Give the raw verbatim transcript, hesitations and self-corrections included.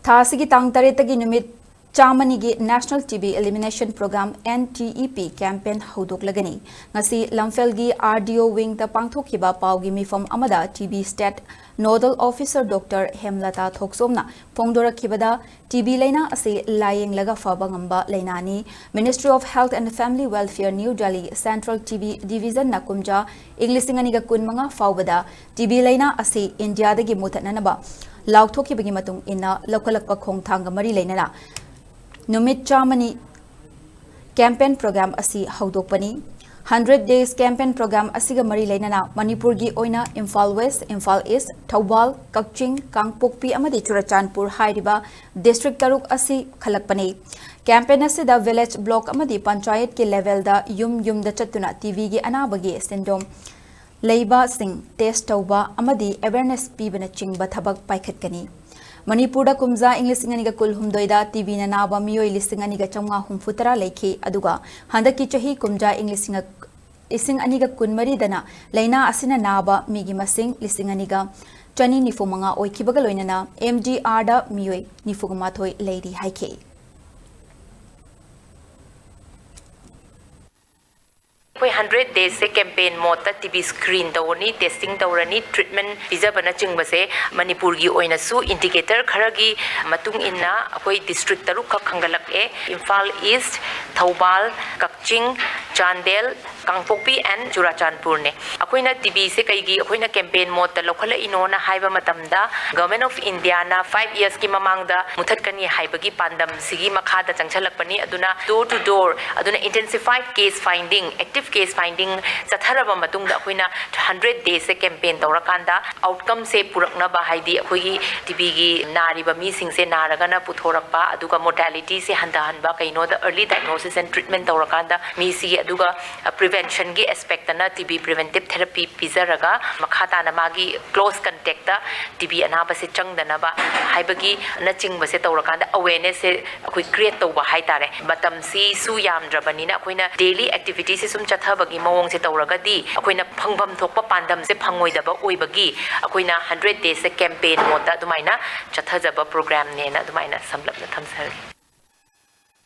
ꯊꯥ ꯑꯁꯤꯒꯤ ꯇꯥꯡ ꯇꯔꯦꯠꯇꯒꯤ ꯅꯨꯃꯤꯠ ꯆꯥꯝꯃꯅꯤꯒꯤ National T B Elimination Program, N T E P campaign ꯍꯧꯗꯣꯛꯂꯒꯅꯤ꯫ ꯉꯁꯤ ꯂꯝꯐꯦꯜꯒꯤ R D O wingꯗ ꯄꯥꯡꯊꯣꯛꯈꯤꯕ ꯄꯥꯎꯒꯤ ꯃꯤꯐꯝ ꯑꯃꯗ T B State Nodal Officer Doctor ꯍꯦꯝꯂꯇꯥ ꯊꯣꯛꯆꯣꯝꯅ ꯐꯣꯡꯗꯣꯔꯛꯈꯤꯕꯗ, T B ꯂꯥꯏꯅꯥ ꯑꯁꯤ ꯂꯥꯌꯦꯡꯂꯒ ꯐꯕ ꯉꯝꯕ ꯂꯥꯏꯅꯥꯅꯤ꯫ Ministry of Health and Family Welfare, New Delhi Central T B Divisionꯅ ꯀꯨꯝꯖꯥ ꯏꯪ ꯂꯤꯁꯤꯡ ꯑꯅꯤꯒ ꯀꯨꯟꯃꯉꯥ ꯐꯥꯎꯕꯗ T B ꯂꯥꯏꯅꯥ ꯑꯁꯤ ꯏꯟꯗꯤꯌꯥꯗꯒꯤ ꯃꯨꯊꯠꯅꯅꯕ ꯂꯥꯎꯊꯣꯛꯈꯤꯕꯒꯤ ꯃꯇꯨꯡ ꯏꯟꯅ ꯂꯧꯈꯠꯂꯛꯄ ꯈꯣꯡꯊꯥꯡꯒ ꯃꯔꯤ ꯂꯩꯅꯅ ꯅꯨꯃꯤꯠ ꯆꯥꯝꯃꯅꯤ campaign program ꯑꯁꯤ ꯍꯧꯗꯣꯛꯄꯅꯤ꯫ Hundred Days campaign program ꯑꯁꯤꯒ ꯃꯔꯤ ꯂꯩꯅꯅ ꯃꯅꯤꯄꯨꯔꯒꯤ ꯑꯣꯏꯅ ꯏꯝꯐꯥꯜ West, ꯏꯝꯐꯥꯜ East, ꯊꯧꯕꯥꯜ, ꯀꯛꯆꯤꯡ, ꯀꯥꯡꯄꯣꯛꯄꯤ ꯑꯃꯗꯤ ꯆꯨꯔꯆꯥꯟꯄꯨꯔ ꯍꯥꯏꯔꯤꯕ district ꯇꯔꯨꯛ ꯑꯁꯤ ꯈꯜꯂꯛꯄꯅꯤ꯫ Campaign ꯑꯁꯤꯗ village, block ꯑꯃꯗꯤ ꯄꯟꯆꯥꯌꯠꯀꯤ levelꯗ ꯌꯨꯝ ꯌꯨꯝꯗ ꯆꯠꯇꯨꯅ T Bꯒꯤ ꯑꯅꯥꯕꯒꯤ symptom ꯂꯩꯕꯁꯤꯡ test ꯇꯧꯕ ꯑꯃꯗꯤ awareness ꯄꯤꯕꯅꯆꯤꯡꯕ ꯊꯕꯛ ꯄꯥꯏꯈꯠꯀꯅꯤ꯫ ꯃꯅꯤꯄꯨꯔꯗ ꯀꯨꯝꯖꯥ ꯏꯪ ꯂꯤꯁꯤꯡ ꯑꯅꯤꯒ ꯀꯨꯟꯍꯨꯝꯗꯣꯏꯗ T Bꯅ ꯅꯥꯕ ꯃꯤꯑꯣꯏ ꯂꯤꯁꯤꯡ ꯑꯅꯤꯒ ꯆꯥꯝꯃꯉꯥ ꯍꯨꯝꯐꯨꯇꯔꯥ ꯂꯩꯈꯤ, ꯑꯗꯨꯒ ꯍꯟꯗꯛꯀꯤ ꯆꯍꯤ ꯀꯨꯝꯖꯥ ꯏꯪ ꯂꯤꯁꯤꯡ, ꯂꯤꯁꯤꯡ ꯑꯅꯤꯒ ꯀꯨꯟꯃꯔꯤꯗꯅ ꯂꯥꯏꯅꯥ ꯑꯁꯤꯅ ꯅꯥꯕ ꯃꯤꯒꯤ ꯃꯁꯤꯡ ꯂꯤꯁꯤꯡ ꯑꯅꯤꯒ ꯆꯅꯤ ꯅꯤꯐꯨ ꯃꯉꯥ ꯑꯣꯏꯈꯤꯕꯒ ꯂꯣꯏꯅꯅ M D Rꯗ ꯃꯤꯑꯣꯏ ꯅꯤꯐꯨꯒ ꯃꯥꯊꯣꯏ ꯂꯩꯔꯤ ꯍꯥꯏꯈꯤ꯫ ꯑꯩꯈꯣꯏ Hundred Daysꯁꯦ campaign modeꯇ T B screen ꯇꯧꯔꯅꯤ, testing ꯇꯧꯔꯅꯤ, treatment ꯄꯤꯖꯕꯅꯆꯤꯡꯕꯁꯦ ꯃꯅꯤꯄꯨꯔꯒꯤ ꯑꯣꯏꯅꯁꯨ indicator ꯈꯔꯒꯤ ꯃꯇꯨꯡ ꯏꯟꯅ ꯑꯩꯈꯣꯏ district ꯇꯔꯨꯛꯈꯛ ꯈꯟꯒꯠꯂꯛꯑꯦ꯫ Imphal East, Thoubal, Kakching, Chandel, Kangpokpi and ꯆꯨꯔꯥꯆꯥꯟꯄꯨꯔꯅꯦ꯫ ꯑꯩꯈꯣꯏꯅ T Bꯁꯦ ꯀꯩꯒꯤ ꯑꯩꯈꯣꯏꯅ campaign modeꯇ ꯂꯧꯈꯠꯂꯛꯏꯅꯣꯅ ꯍꯥꯏꯕ ꯃꯇꯝꯗ, Government of Indiaꯅ five yearsꯀꯤ ꯃꯃꯥꯡꯗ ꯃꯨꯊꯠꯀꯅꯤ ꯍꯥꯏꯕꯒꯤ ꯄꯥꯟꯗꯝꯁꯤꯒꯤ ꯃꯈꯥꯗ ꯆꯪꯁꯤꯜꯂꯛꯄꯅꯤ꯫ ꯑꯗꯨꯅ door to door, ꯑꯗꯨꯅ intensified case finding, active case finding ꯆꯠꯊꯔꯕ ꯃꯇꯨꯡꯗ ꯑꯩꯈꯣꯏꯅ Hundred Daysꯁꯦ campaign ꯇꯧꯔꯀꯥꯟꯗ outcomeꯁꯦ ꯄꯨꯔꯛꯅꯕ, ꯍꯥꯏꯗꯤ ꯑꯩꯈꯣꯏꯒꯤ T Bꯒꯤ ꯅꯥꯔꯤꯕ ꯃꯤꯁꯤꯡꯁꯦ ꯅꯥꯔꯒꯅ ꯄꯨꯊꯣꯔꯛꯄ, ꯑꯗꯨꯒ mortalityꯁꯦ ꯍꯟꯊꯍꯟꯕ, ꯀꯩꯅꯣꯗ early diagnosis and treatment ꯇꯧꯔꯀꯥꯟꯗ ꯃꯤꯁꯤꯒꯤ, ꯑꯗꯨꯒ, ꯑ, prevention preventionꯒꯤ aspectꯇꯅ TB preventive therapy ꯄꯤꯖꯔꯒ, ꯃꯈꯥ ꯇꯥꯅ ꯃꯥꯒꯤ close contactꯇ TB ꯑꯅꯥꯕꯁꯦ ꯆꯪꯗꯅꯕ ꯍꯥꯏꯕꯒꯤ ꯅꯆꯤꯡꯕꯁꯦ ꯇꯧꯔꯀꯥꯟꯗ awarenessꯁꯦ ꯑꯩꯈꯣꯏ create ꯇꯧꯕ ꯍꯥꯏꯇꯥꯔꯦ꯫ ꯃꯇꯝꯁꯤꯁꯨ ꯌꯥꯝꯗ꯭ꯔꯕꯅꯤꯅ ꯑꯩꯈꯣꯏꯅ daily activityꯁꯦ ꯁꯨꯝ ꯆꯠꯊꯕꯒꯤ ꯃꯑꯣꯡꯁꯦ ꯇꯧꯔꯒꯗꯤ ꯑꯩꯈꯣꯏꯅ ꯐꯪꯐꯝ ꯊꯣꯛꯄ ꯄꯥꯟꯗꯝꯁꯦ ꯐꯪꯉꯣꯏꯗꯕ ꯑꯣꯏꯕꯒꯤ ꯑꯩꯈꯣꯏꯅ hundred daysꯁꯦ campaign modeꯇ ꯑꯗꯨꯃꯥꯏꯅ ꯆꯠꯊꯖꯕ programꯅꯦꯅ ꯑꯗꯨꯃꯥꯏꯅ ꯁꯝꯂꯞꯅ ꯊꯝꯖꯔꯤ꯫